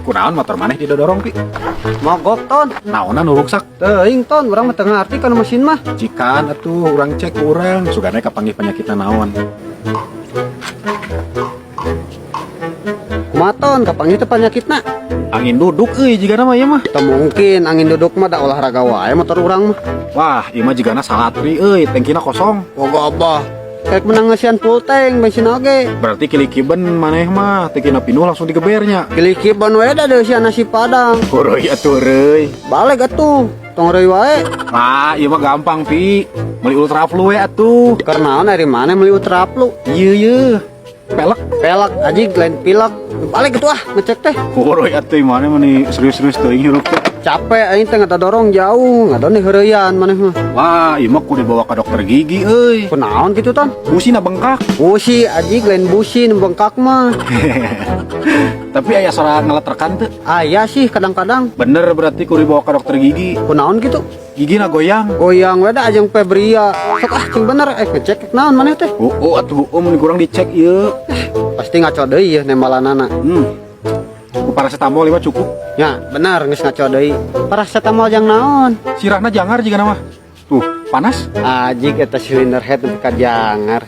Kunaon motor maneh didodorong, Pi? Mogok, Ton. Naonan nu ruksak? Teuing, Ton, urang mah teu ngarti kana mesin mah. Cikan atuh urang cek ku urang, sugane kapanggih penyakitna naon. Kumaha, Ton, kapanggih teh penyakitna? Angin duduk euy jigana mah ieu mah. Teu mungkin angin duduk mah, da olahraga wae motor urang mah. Wah, ieu mah jigana salatri euy, tangkina kosong. Boga abah. Kayak menang ngeusian full tank bensin oge. Berarti kilikiben maneh mah, tangkina pinuh langsung digebernya. Kilikiban wae da deusian nasi padang. Hureuy atuh reuy. Balik atuh, tong reuy wae. Wah, ieu mah gampang, Pi. Meuli Ultraflu we atuh. Keur naon ari maneh meuli Ultraflu? Ieu ye. Pelek. Pelek anjing, lain pilek. Balik atuh ah ngecek teh. Hureuy atuh, maneh mah serius-serius teuing hirup teh. Capek aing teh ngadorong jauh, ngadon heureuyan maneh mah. Wah, ieu mah kudu dibawa ke dokter gigi euy. Kunaon kitu, Ton? Busina bengkak. Busi anjing, lain busi nu bengkak mah. Tapi aya suara ngeletrekan teu? Aya sih kadang-kadang. Bener, berarti kudu dibawa ke dokter gigi. Kunaon kitu? Gigina goyang. Goyang we da ajeng Febria. Sok ah, cing bener eh ngecek naon maneh teh? Oh, atuh oh mun kurang dicek ieu. Pasti ngaco deui yeuh nembalanana. Ku paracetamol ieu mah cukup. Ya, bener geus ngaco deui. Paracetamol jang naon? Sirahna jangar jigana mah. Tuh, panas. Ajig eta silinder head nepi ka jangar.